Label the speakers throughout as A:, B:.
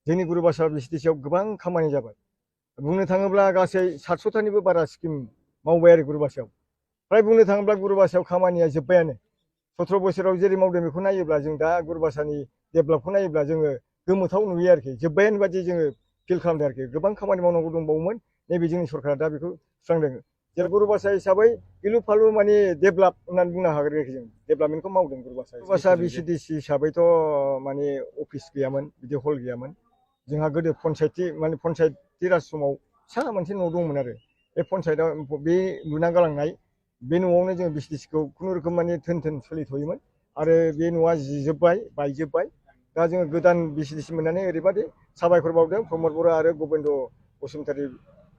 A: जोंनि गुरुभाषा बिसिडिसिआव गोबां खामानि जाबाय। बुंनो थाङोब्ला गासै 700थानिबो बारा स्किम मावबाय आरो गुरुभाषायाव। फ्राय बुंनो थाङोब्ला गुरुभाषायाव खामानिया जोब्बायानो। 17 बोसोराव जेरै मावदों बेखौ नायोब्ला जों दा गुरुभाषानि डेभेलपखौ नायोब्ला जोङो गोमोथाव नुयो आरोखि। जोब्बायानो बादि जोङो फिल खालामदों आरोखि। गोबां खामानि मावनांगौ दंबावोमोन। नैबे जोंनि सरकारा दा बेखौ सुस्रांदों। जेरै गुरुभाषा हिसाबै गिलु फालु माने डेभेलप होननानै बुंनो हागोन आरोखि जों। डेभेलपमेन्टखौ मावदों गुरुभाषा बिसिडिसि हिसाबैथ' माने अफिस गैयामोन, बिदि हल गैयामोन। जोंहा गोदो पन्सायती राज समाव फिसा मोनसे न' दंमोन आरो। बे पन्सायतआव बे लुना गालांनाय बे न'आवनो जों बिसिडिसिखौ खुनुरुखुम माने थोन थोन सोलिथ'योमोन। आरो बे न'आ जिजोब्बाय, बायजोब्बाय। दा जोङो गोदान बिसिडिसि मोननानै ओरैबादि साबायखर बावदों प्रमद बर' आरो गबिन्द बसुमतारी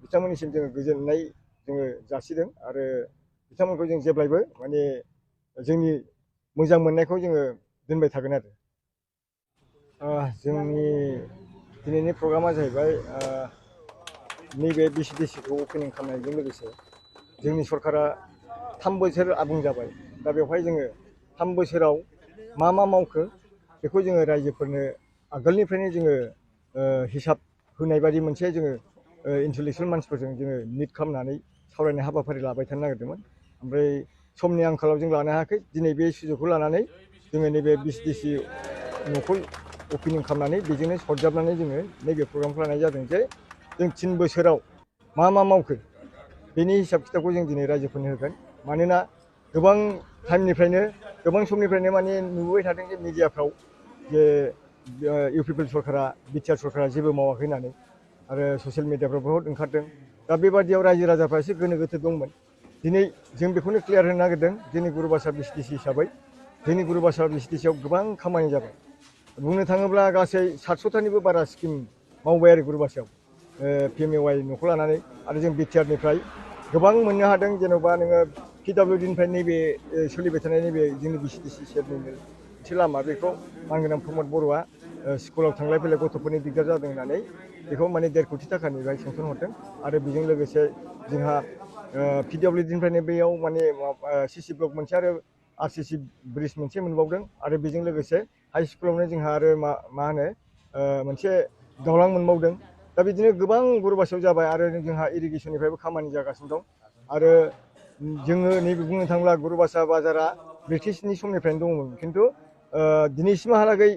A: बिथांमोननिसिम जोङो गोजोननाय जोङो जासिदों। आरो बिथांमोनखौ जों जेब्लायबो माने जोंनि मोजां मोननायखौ जोङो दोनबाय थागोन आरो। जोंनि दिनैनि प्रग्रामा जाहैबाय नैबे बिसिडिसिखौ अपेनिं खालामनायजों लोगोसे जोंनि सरकारा 3 बोसोर आबुं जाबाय। दा बेवहाय जोङो 3 बोसोराव मा मा मावखो बेखौ जोङो रायजोफोरनो आगोलनिफ्रायनो जोङो हिसाब होनाय बायदि मोनसे जोङो इन्टेलेक्सुवेल मानसिफोरजों जोङो मिट खालामनानै सावरायनाय हाबाफारि लाबाय थानो नागिरदोंमोन। ओमफ्राय समनि आंखालाव जों लानो हायाखै। दिनै बे सुजुगखौ लानानै जोङो नैबे बिसिडिसि न'खौ अपेनिं खालामनानै बेजोंनो सरजाबनानै जोङो नैबे प्रग्रामखौ लानाय जादों जे जों 3 बोसोराव मा मा मावखो बेनि हिसाब खिथाबखौ जों दिनै रायजोफोरनो होगोन। मानोना गोबां टाइमनिफ्रायनो गोबां समनिफ्रायनो माने नुबोबाय थादों जे मिडियाफ्राव जे इउपिपिएल सरकारा बिटिआर सरकारा जेबो मावाखै होननानै। आरो ससियेल मिडियाफ्राव बहुत ओंखारदों। दा बेबादियाव रायजो राजाफ्रा एसे गोनो गोथो दंमोन। दिनै जों बेखौनो क्लियार होनो नागिरदों जोंनि गुरुभाषा बिसिडिसि हिसाबै जोंनि गुरुभाषा बिसिडिसिआव गोबां खामानि जाबाय। बुंनो थाङोब्ला गासै 700थानिबो बारा स्किम मावबाय आरो गुरुभाषायाव पिएमएवाइ न'खौ लानानै। आरो जों बिटिआरनिफ्राय गोबां मोननो हादों। जेन'बा नोङो पिडब्लिउडिनिफ्राय नैबे सोलिबाय थानाय नैबे जोंनि बिसिडिसि सेरनिनो मोनसे लामा बेखौ मानगोनां प्रमद बर'आ स्कुलाव थांलाय फैलाय गथ'फोरनि दिगदार जादों होननानै बेखौ माने 1.5 कोटि थाखानिफ्राय सेंसन हरदों। आरो बेजों लोगोसे जोंहा पिडब्लिउडिनिफ्रायनो बेयाव माने सिसि ब्लक मोनसे आरो आरसिसि ब्रिज मोनसे मोनबावदों। आरो बेजों लोगोसे हाइ स्कुलावनो जोंहा आरो मा होनो मोनसे दालां मोनबावदों। दा बिदिनो गोबां गुरुभाषायाव जाबाय। आरो जोंहा इरिगेसननिफ्रायबो खामानि जागासिनो दं। आरो जोङो नैबे बुंनो थाङोब्ला गुरुभाषा बाजारा ब्रिटिशनि समनिफ्रायनो दंमोन। खिन्थु दिनैसिमहालागै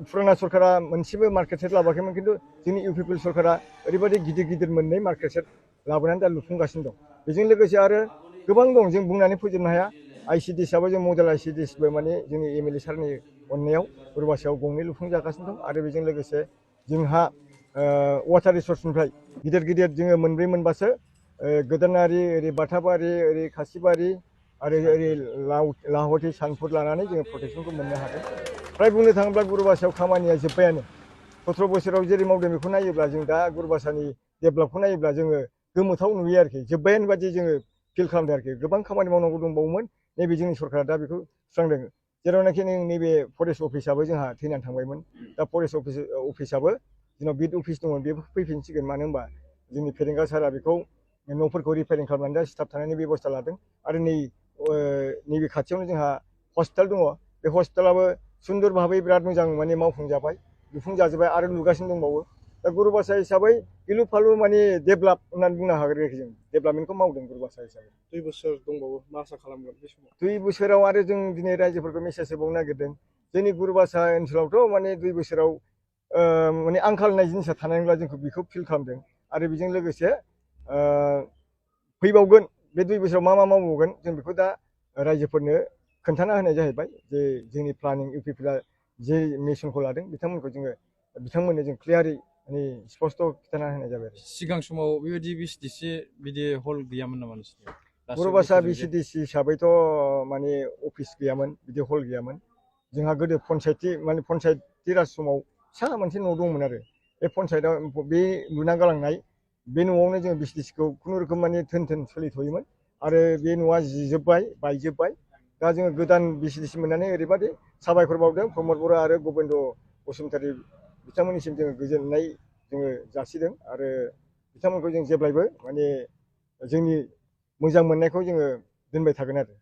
A: फुराना सरकारा मोनसेबो मार्केट सेट लाबोआखैमोन। खिन्थु जोंनि इउपिपिएल सरकारा ओरैबायदि गिदिर गिदिर मोननै मार्केट सेट लाबोनानै दा लुफुंगासिनो दं। बेजों लोगोसे आरो गोबां दं जों बुंनानै फोजोबनो हाया। आइसिडिएसआबो जों मडेल आइसिडिएसबो माने जोंनि एमएलए सारनि अननायाव गुरुभाषायाव 2 लुफुंजागासिनो दं। आरो बेजों लोगोसे जोंहा वाटार रिसर्सनिफ्राय गिदिर गिदिर जोङो 4 मोनबासो गोदानारि ओरै बाथाबारि ओरै खासिबारि आरो ओरै लाहथि सानफुर लानानै जोङो प्रटेक्सनखौ मोननो हादों। फ्राय बुंनो थाङोब्ला गुरुभाषायाव खामानिया जोब्बायानो। 17 बोसोराव जेरै मावदों बेखौ नायोब्ला जों दा गुरुभाषानि डेभेलपखौ नायोब्ला जोङो गोमोथाव नुयो आरोखि। जोब्बायानो बादि जोङो फिल खालामदों आरोखि। गोबां खामानि मावनांगौ दंबावोमोन। नैबे जोंनि सरकारा दा बेखौ सुस्रांदों। जेरावनाखि नैबे फरेस्ट अफिसाबो जोंहा थैनानै थांबायमोन। दा फरेस्ट अफिसाबो जोंनाव बिट अफिस दङ बेबो फैफिनसिगोन। मानो होनबा जोंनि फेरेंगा सारा बेखौ न'फोरखौ रिपेयारिं खालामनानै दा स्टाफ थानायनि बेब'स्था लादों। आरो नैबे खाथियावनो जोंहा हस्पिटाल दङ। बे हस्पिटालाबो सुन्दर भाबै बिराद मोजां माने मावफुंजाबाय, लुफुंजाजोब्बाय आरो लुगासिनो दंबावो। दा गुरुभाषा हिसाबै गिलु फालु माने डेभेलप होननानै बुंनो हागोन आरोखि जों। डेभेलपमेन्टखौ मावदों गुरुभाषा हिसाबै।
B: 2 बोसोर दंबावो मा आसा खालामगोन बे समाव?
A: 2 बोसोराव आरो जों दिनै रायजोफोरखौ मेसेज होबावनो नागिरदों। जोंनि गुरुभाषा ओनसोलावथ' माने 2 बोसोराव माने आंखाल होननाय जिनिसा थानाय नंला जोंखौ बेखौ फिल खालामदों। आरो बेजों लोगोसे फैबावगोन बे 2 बोसोराव मा मा मावबावगोन जों बेखौ दा रायजोफोरनो खोन्थाना होनाय जाहैबाय। जे जोंनि प्लानिं इउपिपिएलआ जे मिसनखौ लादों बिथांमोननो जों क्लियारै माने स्पस्ट' खिन्थाना होनाय जाबाय आरो।
B: सिगां समाव बेबायदि बिसिडिसि बिदि हल गैयामोन नामा नोंसिनियाव?
A: गुरुभाषा बिसिडिसि हिसाबैथ' माने अफिस गैयामोन, बिदि हल गैयामोन। जोंहा गोदो पन्सायती राज समाव फिसा मोनसे न' दंमोन आरो। बे पन्सायतआव बे लुना गालांनाय बे न'आवनो जों बिसिडिसिखौ खुनुरुखुम माने थोन थोन सोलिथ'योमोन। आरो बे न'आ जिजोब्बाय, बायजोब्बाय। दा जोङो गोदान बिसिडिसि मोननानै ओरैबादि साबायखर बावदों प्रमद बर' आरो गबिन्द बसुमतारी बिथांमोननिसिम जोङो गोजोननाय जोङो जासिदों। आरो बिथांमोनखौ जों जेब्लायबो माने जोंनि मोजां मोननायखौ जोङो दोनबाय थागोन आरो।